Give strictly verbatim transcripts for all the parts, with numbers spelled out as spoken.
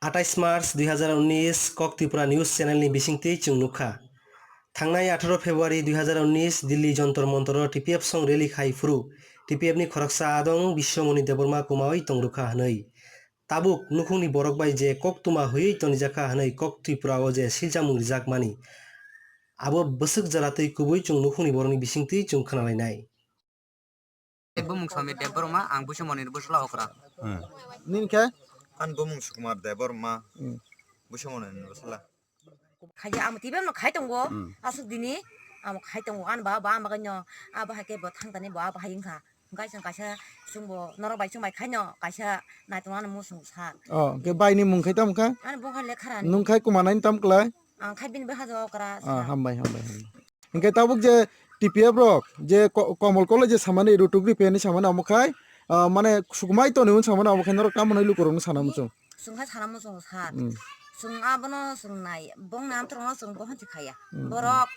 Atais March dui hazar unis, Kok Tripura News Channel ni bisingtwi chwng nukha. Thangnai atharo February dui hazar unis, Delhi Jontor Montoro T P F song rally khai phuru T P F ni khoroksa adong Biswamoni Debbarma kumawi tongrwkha hwnwi. Tabuk nukhungni borok bai je koktwma hwiwi tonijakha hwnwi Kok Tripura o je silchamung rijakmani, abo bwswk jora twi kubui chwng nukhungni borokni bisingtwi chwng khwnalainai. Bumung Somir Debbarma, ang Busumonir bwsla okra. Hmm. Nini khe? Ani bumung Sukumar Debbarma, hmm, Busumonir bwsla. Khaja amo T V no khai tongo, hmm, aswk dini amo khai tongo, ani ba, ba ama kanyo, abo hai khe bo thang tani bo abo hai wngkha. Hwnkhe chwng kaisa chwngbo norok bai chwng bai khaino kaisa naitongnani muchung sa. Oh, hwnkhe baini mung khai tamo kha? Ani bungkha lekha rani. Nung khai kumanai tam klai? Ang khai bini bwkha jaga okra sa. Ah, hambai, hambai, hambai. Hingke tabuk je T P F rok je ko-, komol koloi je samani rutuk ri pheni samani amo khai, ah, mane sukmai toni un samani amo khai norok tamo nai lukurok no sana muchung. Sungha sana muchung sar. Hmm. Sung abono sung nai, bong nam trono sung bohan si khaya. Hmm, hmm. Borok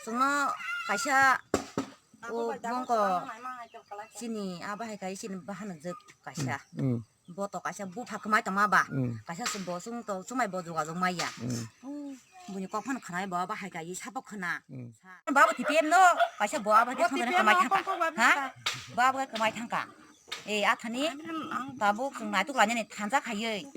sungno kaisa o bongko chini abo hai kai chini bahana jek kaisa. Hmm, hmm. Boto kaisa bupha kwmai tongma ba. Mm. Kaisa se bo chwng to chumai bo jogajog maya. Mm. Oh, buini kok phano khwnai bo bahai kai sabo khwna. Mm. Sa-, babo T P F no kaisa bo abo de thangani kwmai thangka. Ha? Babo kwmai thangka. E athani tabuk chwng naituk lainani thansa khaiwi.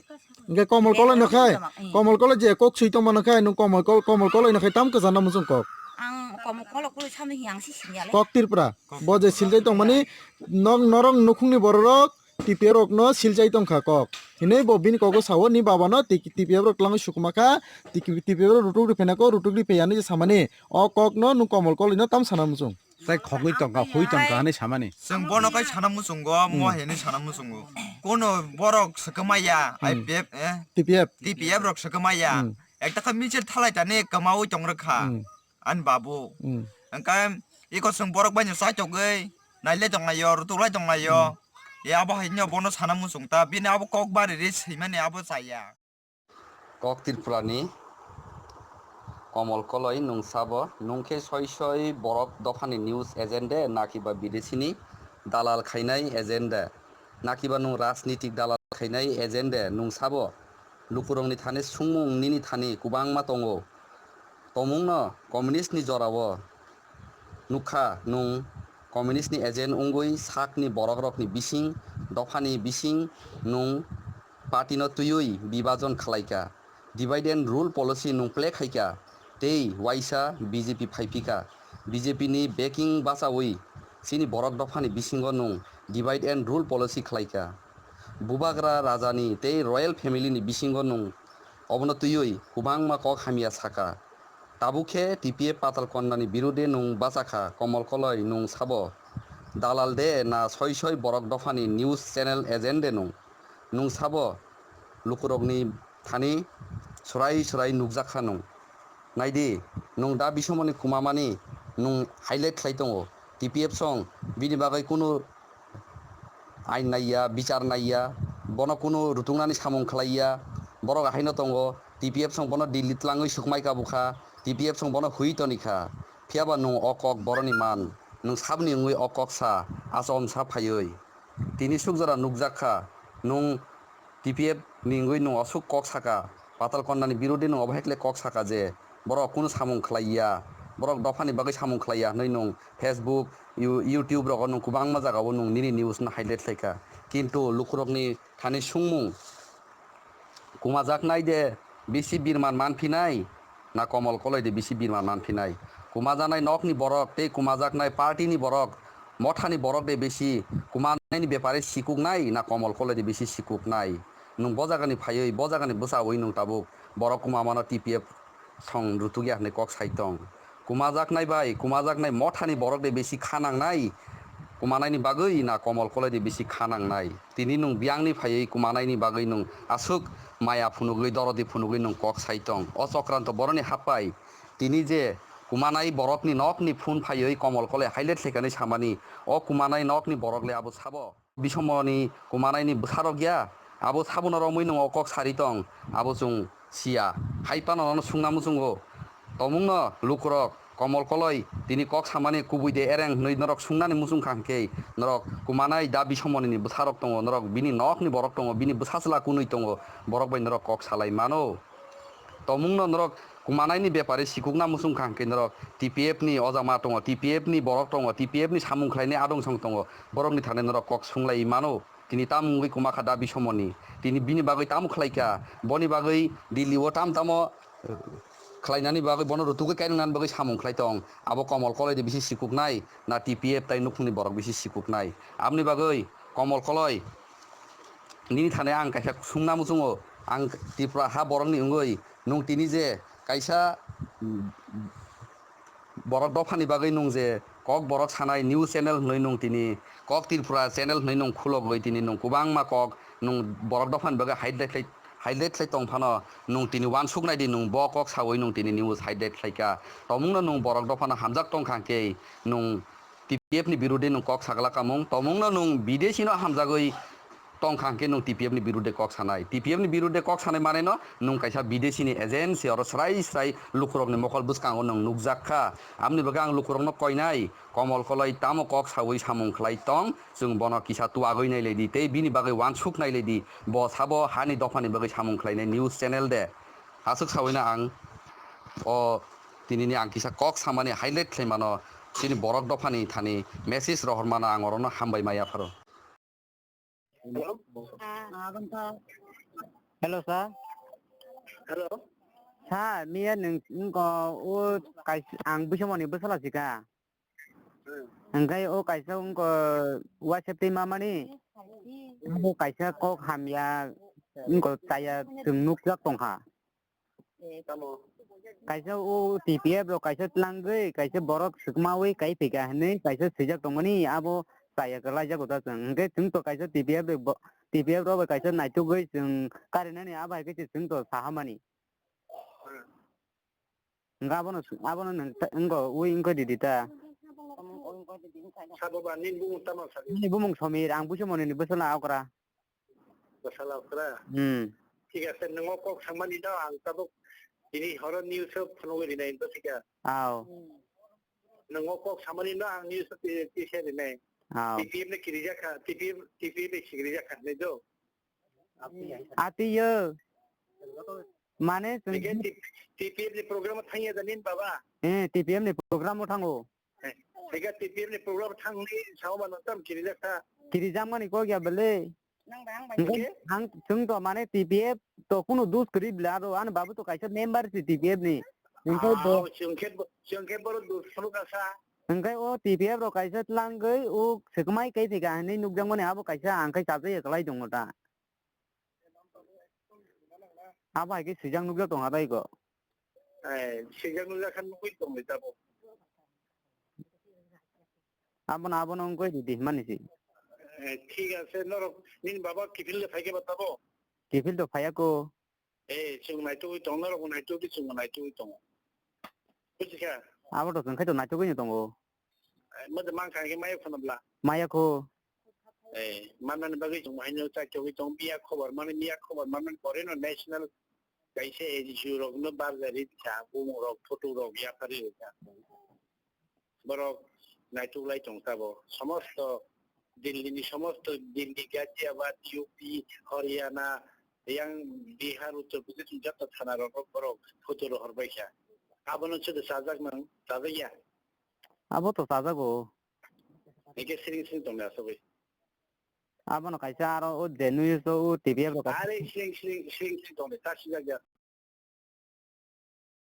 Hingke komol koloi no khai, komol koloi je kok sui tongma no khai, nung komol kol-, komol koloi no khai tam kwchana muchung kok. Ang komol koloi kului samni hi ang si sinyale. Kok Tripura, bo je siljai tongmani nok norok nukhungni bororok T P F rokno siljai tongkha kok. Hinwi bo bini kogo sao, ni babano T-, T P F rok twlangwi sukuma kha, T P F rok rutuk riphaina kok, rutuk riphaiyani je samani, o kokno nung komol kolino tam sana muchung. Tai khogwi tongkha, hui tongkha hinwi samani. Chwng bono kai sana muchungo, hmm, mo hinwi sana muchungo. Kono borok swkama ya, hmm, I P F, eh? T P F. T P F rok swkama ya. Hmm. Ekta kha michil thalai tani kwmaui tong rwkha. Hmm. Ani babu. Hmm. Hwnkhe iko chwng borok bai no chaitogwi nailai tonglaio, rutuklai tonglaio. Hmm. E abo hai no bono sana muchung ta, bini abo kok bari ri swimani abo chaya. Kok Tripurani Komol Koloi nung sabo, nung khe soi soi borok dophani news agent de, nakiba bidesini dalal khainai agent de, nakiba nung rajnitik dalal khainai agent de, nung sabo lukurokni thani sungmung nini thani kwbangma tongo. Tongmungno communist ni jorao nukha nwng communist ni agent wngwi sakni borokrokni bising dophani bising nwng party no twiwi bibajon khlaikha, divide and rule policy nwng play khaikha tei waisa B J P phaiphikha, B J P ni backing bachawi chini borok dophani bisingo nwng divide and rule policy khlaikha, bubagra rajani tei royal family ni bisingo nwng obono twiwi kwbangma kok hamya sakha. Tabuk khe T P F Patal Kondani birude nwng bachakha, Komol Koloi nwng sabo dalal de na soi soi borok dophani news channel agent de nwng? Nwng sabo lukurokni thani swrai swrai nukjakha nwng. Naidi, nwng da bisomoni kwmamani nwng highlight khlai tongo. T P F song bini bagwi kunu ain naiya, bichar naiya, bono kunu rutungnani samung khlaiya. Borok ahaino tongo, T P F song bono Delhi twlangwi sukmai kabukha, T P F song bono hui tonikha. Phiyaba nwng o kok boroni man, nwng saboni wngwi o kok sa, achomsa phaiwi. Tini sukjora nukjakha, nwng T P F ni wngwi nwng aswk kok saka, Patal Kondani birude nwng obo hai khlai kok saka je borok kunu samung khlai ya, borok dophani bagwi samung khlai ya hwnwi nwng Facebook, You-, YouTube rogo nwng kwbangma jagao nwng nini news no highlight khlaikha. Kintu lukurokni thani sungmung, kumajaknai de bisi birman manphinai, na Komol Koloi de bisi birman manphinai? Kumajaknai nokni borok tei kumajaknai party ni borok, mothani borok de bisi kumanani bepare sikuknai, na Komol Koloi de bisi sikuknai? Nwng bo jagani phaiwi, bo jagani bwchawi nwng tabuk borok kumamano T P F song rutukya hwnwi kok sai tong. Kumajaknai bai kumajaknai mothani borok de bisi kha nangnai, kumanaini bagwi na Komol Koloi de bisi kha nangnai? Tini nwng biyangni phaiwi kumanaini bagwi nwng aswk maya phunugwi, dorodi phunugwi nwng kok sai tong. O Chokranto boroni happai tini je kumanai borokni nokni phone phaiwi Komol Koloi highlight khlaikani samani, o kumanai nokni borok le abo sabo? Bisomoni kumanaini bwsarok ya, abo sabono romwi nwng o kok sari tong, abo chwng siya. Hai phano nono sungna muchungo, tomungno lukurok Komol Koloi, tini kok samani kubui de ereng hwnwi norok sungnani muchung kha hwnkhe, norok kumanai da Bisomoni ni bwsarok tongo, norok bini nokni borok tongo, bini bwsa chwla kunui tongo, borok bai norok kok salai mano. Tomungno norok kumanaini bepari sikukna muchung kha hwnkhe norok T P F ni ojama tongo, T P F ni borok tongo, T P F ni samung khlainai adong song tongo, borokni thani norok kok sunglai mano. Tini tamo wngwi kwma kha da Bisomoni. Tini bini bagwi tamo khlai kha, boni bagwi Delhi o tam tamo, eh, khlainani bagwi, bono rutugwi kainwngnani bagwi samung khlai tong. Abo Komol Koloi de bisi sikuknai, na T P F tai nukhungni borok bisi sikuknai? Aboni bagwi Komol Koloi, nini thani ang kaisa sungna muchungo, ang Tripura ha borokni wngwi nwng tini je kaisa, mm, borok dophani bagwi nwng je kok borok sanai news channel hwnwi nwng tini, kok Tripura channel hwnwi nwng khulogwi tini nwng kwbangma kok nwng borok dophani bagwi highlight khlai, highlight khlai tong phano nwng tini uansuk nai di, nwng bo kok sawi nwng tini news highlight khlai kha. Tomungno nwng borok dophano hamjak tong kha hwnkhe nwng T P F ni birude nwng kok sagla kamung, tomungno nwng bidesi no hamjagwi tong kha hwnkhe nwng T P F ni birude kok sanai. T P F ni birude kok sanai mane no nwng kaisa bidesi ni agent se, oro srai srai lukurok ni mokol bwskango nwng nukjak kha. Amni bagwi ang lukurok no koinai, Komol Koloi tamo kok sawi samung khlai tong, chwng bono kisa tuagwi nailai di tei bini bagwi uansuk nailai di, bo sabo hani dophani bagwi samung khlainai news channel de. Aswk sawino ang o tinini ang kisa kok samani highlight khlai mano, chini borok dophani thani message rohor mano, ang orono hambai ma yapharo. Hello? Hello, sir. Hello? Sir, miya nwng, nwng ko o kais-, ang Bisomoni bwsala sika. Hmm. Hwnkhe o kaisa wngkha WhatsApp twi mamani, abo kaisa kok hamya wngkha chaya chwng nukjak tongkha. Tamo? Kaisa o T P F rok kaisa tlangwi, kaisa borok swkmawi kai phika hwnwi kaisa swijak tongmani, abo chaya kwlaijak ta chwng. Hwnkhe chwng to kaisa T P F rok bo, T P F rok bai kaisa naitugwi chwng karinani, abo hai khe chwng to sahamani. Hmm. Hwnkhe abono, abono nwng ta-, wngkha, ui wngkha didi ta. Sabo ba nini bumung tamo sadi? Nini bumung Somir, ang Bisomoni ni bwsala okra. Bwsala okra? Hmm. Thik ase, nwng o kok samani no ang tabuk tini horo news o phunugwi rinai, to thik a? Aw. Nwng o kok samani no ang news o ti-, tisa rinai. Aw. T P F ni kirijak kha, T P F, T P F ni sikirijak kha, nai do? Atiyo. Mane chwng Eke T-, T P F ni program o thangya da nini baba? Eh, T P F ni program o thango. Eh, eke T P F ni program thangni sao mano tam kirijak ta? Kirijak mani kok ya bele. Hwnkhe ang chwng to mane T P F to kunu dus kwrwi bla aro ani babu to kaisa member si T P F ni. Hwnkhe bo Ah, chwng khe bo, chwng khe borok dus phunuk asa. Hwnkhe o T P F rok kaisa tlangwi o swkmai kai thika hinwi nukjakmani abo kaisa ang khai chajak ya kwlai tongo ta. Abo hai khe swijak nukjak tong ha tei ko. Eh, swijak nukjak khe nugwi tongwi tabuk. Abono, abono wngkhe ridi hwnmani si. Eh, thik ase, norok nini baba kiphil le phaikhe ba tabo? Kiphil to phaiya ko. Eh, chwng naitugwi tong, norok bo naitugwi, chwng bo naitugwi tongo. Buji kha? Abo to chwng khai to naitugwi no tongo. Eh, mo de mang kha khe maya phano bla. Maya ko. Eh, manmani bagwi chwng bo haino chai togwi tong, miya khobor mani, miya khobor manmani pore no national kaisa N G O rok no barjari kha, bumung rok, photo rok yapharwi kha. Borok naituklai tong tabuk. Somosto Delhi ni somosto Delhi, Ghaziabad, U P, Haryana, yang Bihar, Uttar Pradesh ni joto thana rok borok photo rohor bai kha. Abono chudu chajak nang, chajak ya? Abo to chajago. Eke siring siring tong asogwi. Abono kaisa aro o je nui so o T V rok kaisa. Are siring siring siring siring tong ta sijak ya.